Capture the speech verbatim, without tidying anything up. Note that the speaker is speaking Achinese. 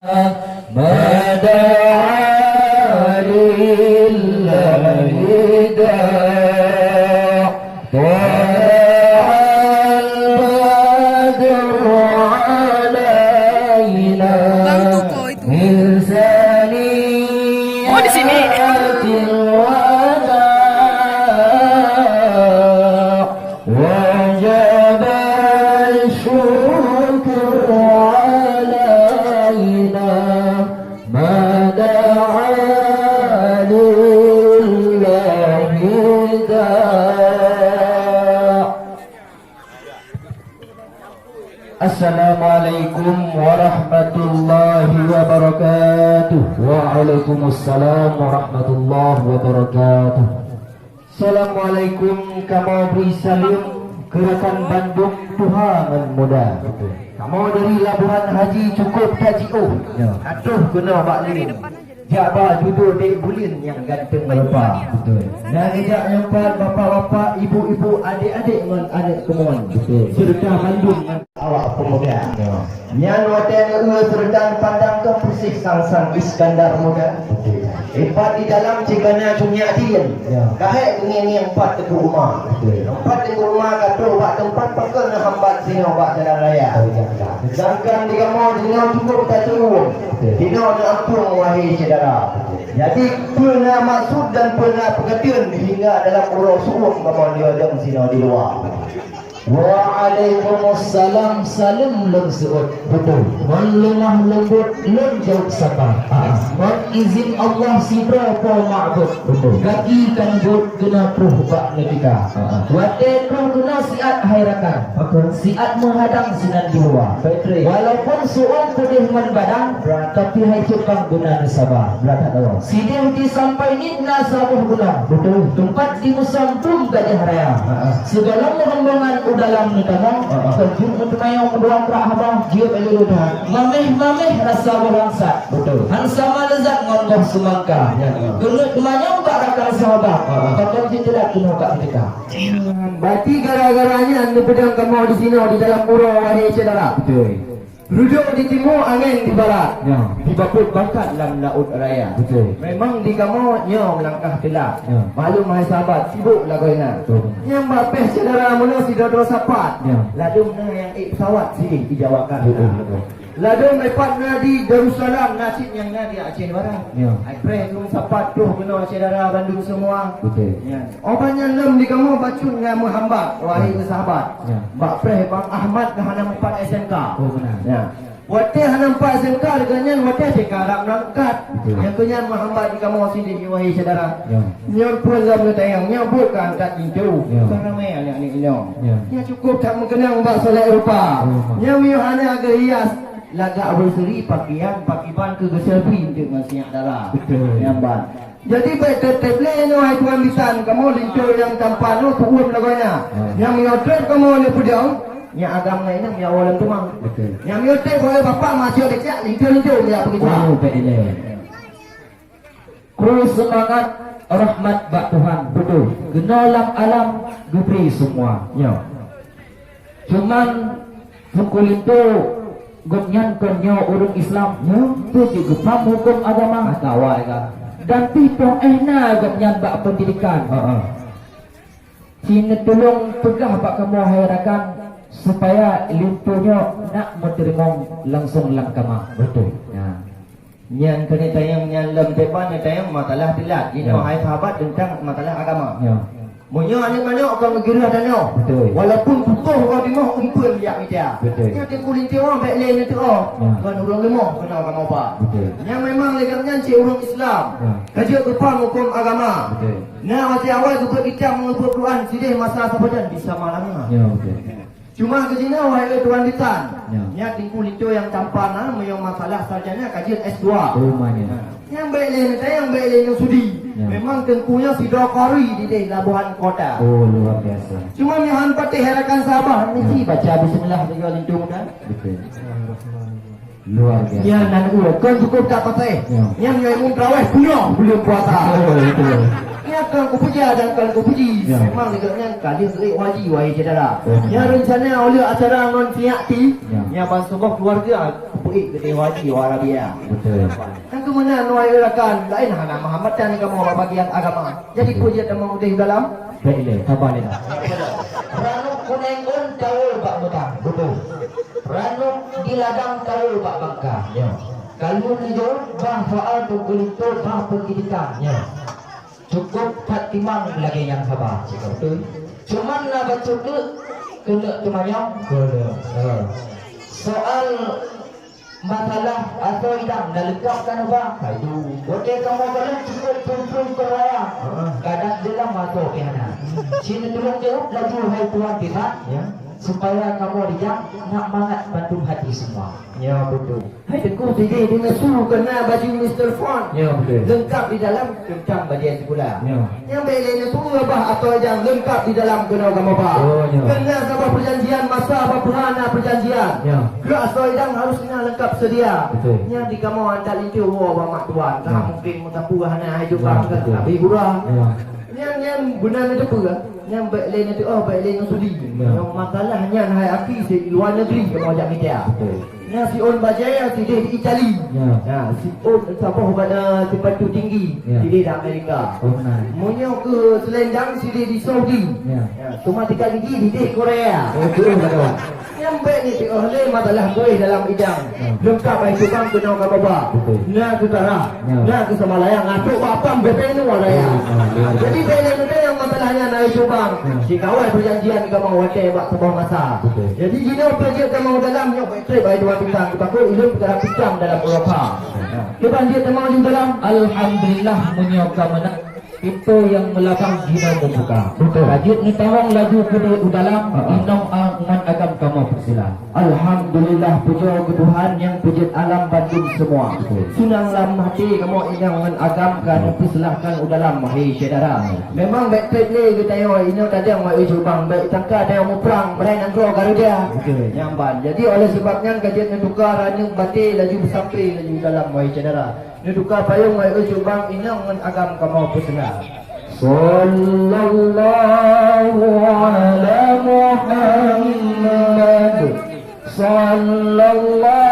ما دعا لله داع. طلع البدر علينا من ثنيات الوداع. وجب الشكر علينا ما دعا لله داع. السلام عليكم ورحمة الله وبركاته. وعليكم السلام ورحمة الله وبركاته. Assalamualaikum, kamoe bri saleuem keu rakan bandum tuha ngon muda. Kamoe dari Labuhan Haji cukup tajiôh. Ya. Ka troh keunoe bak lôn. Jak ba dudoe dék buleuen nyang ganteng rupa. Betul. Nyang geujak nyang pat bapak-bapak, ibu-ibu, adék-adék ngon aneuk keumuen. Betul. Serta bandum nyang awak peumuda. Ya. Nyan watée neueu seureutan pandang keu puséh sang-sang Iskandar Muda. Teumpat di dalam cit ka na cunyak dien. Ya. Ka hék ngieng-ngieng pat Teungku Uma. Betul. Teumpat Teungku Uma ka troh bak teumpat pakon na hambat sinoe bak jalan raya. Oh, ya, ya. Sedangkan di kamoe sinoe cukup tatuwong. Betul. Sinoe na ampung, wahé syedara. Betul. Jadi, peue na maksud dan peue na peukateuen hingga dalam uroe su'uem kamoe nyoe dong sinoe di luwa. Waalaikumsalam, saleuem lôn seuôt. Betul. Ngon leumah leumbot lôn jaweueb sapa. Ah. Ngon izin Allah sidroe Po Ma'bud. Betul. Gaki kan buet keunoe troh bak neutika. Ah. Watée troh keunoe siat hai rakan. Betul. Siat meuhadang sinan di luwa. Betul. Walaupun su'uem peudeh ngon badan, tapi hai cupang guna neusaba. Brat that Allah. Sideh di sampai nit na saboh gunong. Betul. Teumpat di musam tum gajah raya. Ha, ha. Sigohlom rombongan u dalam neutamong, ha, ha, kon jeuet meuteumanyong dua brak haba, jeuet lé leuda. Maméh-maméh rasa boh langsat. Betul. Han sama leuzat ngon boh seumangka. Ya, ya. Keuneuk teumanyong bak rakan sahabat. Ha, ha. Pakon jiteulat keunoe bak teuka. Berarti gara-gara nyan neupeudong kamoe di sinoe di dalam uroe, wahé syedara. Betul. Reudôk di timu, angén di barat. Ya. Dibapôt bangkat lam laôt raya. Betul. Memang di kamoe nyoe meulangkah teulat. Ya. Maklum hai sahabat, sibuk lagoena. Betul. Nyang bak péh syedara meunoe sidroe-droe sapat. Ya. Ladôm na nyang ék pesawat sideh di Jawa Karta. Betul, betul. Ladôm épat na di Darussalam, na cit nyang na di Aceh Barat. Ya. Hai preh lôn sapat troh keunoe syedara bandum seumua. Betul. Ya. Óh ban nyan lom di kamoe bacut nyang meuhambat, wahé sahabat. Ya. Bak preh Bang Ahmad ka hana meupat S M K. Oh, beuna. Ya. Watée hana meupat S M K, lagée nyan watée T K rab meurangkat. Betul. Nyang keu nyan meuhambat di kamoe sideh, wahé syedara. Ya. Nyoe phon lom neutanyong, nyoe buet ka angkat linto. Ya. Ka ramé aneuk-aneuk inong. Ya. Nyan cukup that meukeunong bak saleuek rupa. Oh, ma. Nyan miyueb hana geuhias, lagak beuseri pakaian, pakriban keu geuselfie enteuk ngon sinyak dara. Betul. Nyan ban. Jadi, bék teutab lé nyoe hai tuan bisan, kamoe linto nyang tampan nyoe peuuem lagoena. Hmm. Nyang meunyoe treb kamoe neupeudong, nyang agam ngon inong nyang woe lom teuma. Betul. Nyang meunyoe treb, wahé bapak, ma asoe deucak, linto-linto nyang peugeucak. Oh, bék ilée. Kru seumangat rahmat bak Tuhan. Betul. Keunoe lam alam geubri seumua. Nyoe. Cuman, Teungku Linto gobnyan kon nyoe ureuëng Islam, ya, tu jeuet geupaham huköm agama. Masa awai ka. Dan pih poh éh na gobnyan bak peundidikan. Heeh. Ci neutulông peugah bak kamoe hai rakan, supaya linto nyoe nak meuteurimong langsong lam kama. Betul. Ya. Nyan keuneuk tanyong nyan lom depan, neutanyong masalah teulat. Jinoe, ya, hai sahabat, teuntang masalah agama. Ya. Meunyoe aneuk manok kon geugirah tanoh, betul, walaupun putôh roh timoh umpeuen jak mita. Betul. Nyan teungku linto bék lé neuteu'oh. Ya. Kon ureuëng leumoh keunoe kamoe ba. Betul. Nyan memang lé gobnyan cit ureuëng Islam. Ya. Ka jeuet geupaham huköm agama. Betul. Na watée awai geupeuet kitab, geupeuet Quran, sideh masa saboh jan bisa malanga. Ya, betul. Cuma keu jinoe, wahai tuan bisan, ya, nyan teungku linto nyang tampan na, meunyoe masalah sarjana ka jeuet S dua. Oh, ma nyan. Nyang bék lé neutanyong, bék lé neusudi. Ya. Memang teungku nyoe sidroe qari di deh Labuhan Kota. Oh, luar biasa. Cuma nyoe han patéh rakan sabar, meusti, ya, baca bismillah bagi linto muda. Betul. Luar biasa. Nyan nan uroe kon cukup that patéh. Ya. Nyan nyoe mun traweh bunoe buleuen puasa. Betul, betul. Nyan kon kupuja dan kon kupuji. Ya. Memang lagée nyan ka lheueh geuék haji, wahai syedara. Ya. Nyan reuncana ulée acara ngon siak ti. Ya. Nyan ban saboh keuluwarga Eh, geude haji wa Arabia. Betul. Nyang keumeuna nuai rakan laén hana Muhammad dan kamoe bak bagian agama. Jadi peue jeuet tamong udeh dalam? Baik le, sabar le dah. Ranub kuneng ôn taul bak mutang. Betul. Ranub di ladang taul bak bangka. Ya. Kalu nijol bah soal tu geulinto bah peukidikang. Ya. Cukup that timang lagèe nyang haba, cit ka beutôi. Cuman na bacut teuk keuneuk teumanyong, keuneuk. Ha. Soal masalah asoe idang na leungkap ka neuba. Hai tu. Watèe kamoe kalon cukup phôn-phôn keuraya. Ha. Kadang dalam asoe pih hana. Cit neutulông jaweueb laju hai tuan bisan. Ya. Supaya kamoe dijak nak mangat bandum hati semua. Ya, betul. Hai Teungku, sideh deungon su keu na baju Mister Fon. Ya, betul. Leungkap di dalam teuntang bajèe sikula. Ya. Nyang bèk lé neuteupeue bah asoe idang leungkap di dalam keunoe kamoe ba. Oh, ya. Keu na saboh peujanjian masa bak peuhana peujanjian. Ya. Keu asoe idang harôh na leungkap seudia. Betul. Nyang di kamoe antat linto woe bak mak tuan. Ka mungkin meusapeue hana hai jubah. Ya, betul. Habéh gura. Ya. Nyang, nyang beuna neuteupeue. Nyang bèk lé neuteupeue, oh, bèk lé neusudi. Ya. Nyang masalah nyan hai akhé di luwa neugeri kamoe jak mita. Betul. Nyan siôn bajèe sideh di Itali. Ya. Ya, siôn saboh bak, eh, sipatu tinggi sideh di Amerika. Oh, nah. Meunyoe keu seulendang sideh di Saudi. Ya. Ya, cuma sikat gigi sideh Korea. Oh, betul, betul. Nyang bèk neuteupeue lé masalah kueh dalam idang. Ya. Leungkap hai cubang keunoe kamoe ba. Betul. Na keu kara. Ya. Na keu sama layang, atuk bak pam bèk peunoh layang. Ya, ya, ya. Jadi, bèk lé neuteupeue nyang masalah nyan hai cubang. Ya. Sikawai peujanjian kamoe watèe bak saboh masa. Betul. Jadi, jinoe peue jeuet kamoe dalam nyoe bèk trép hai dua bintang. Takot ilôn peukara picang dalam Eropa. Ya. Leubeh jeuet kamoe ju dalam. Alhamdulillah, meunyoe ka meunan. Pintoe nyang meulabang jinoe meubuka. Betul. Ka jeuet neutawong laju keudeh u dalam, ha, ha, inong a-, ngon agam kamoe peusilang. Alhamdulillah, pujoe keu Tuhan nyang peujeuet alam bandum seumua. Betul. Seunang lam até kamoe inong ngon agam ka, ha, neupeusilahkan u dalam, wahé syedara. Ha. Memang bèk trép lé geutanyoe inoe tajang, wahé cubang, bèk sangka tanyoe muprang, padahai nanggroe Garuda. Betul. Nyan ban. Jadi, oleh sebab nyan ka jeuet neutuka ranup batèe laju beusampoe laju u dalam, wahé syedara. Neutuka payong, wahé cubang, inong ngon agam kamoe peusilang. Sallallahu ala Muhammad. Sallallahu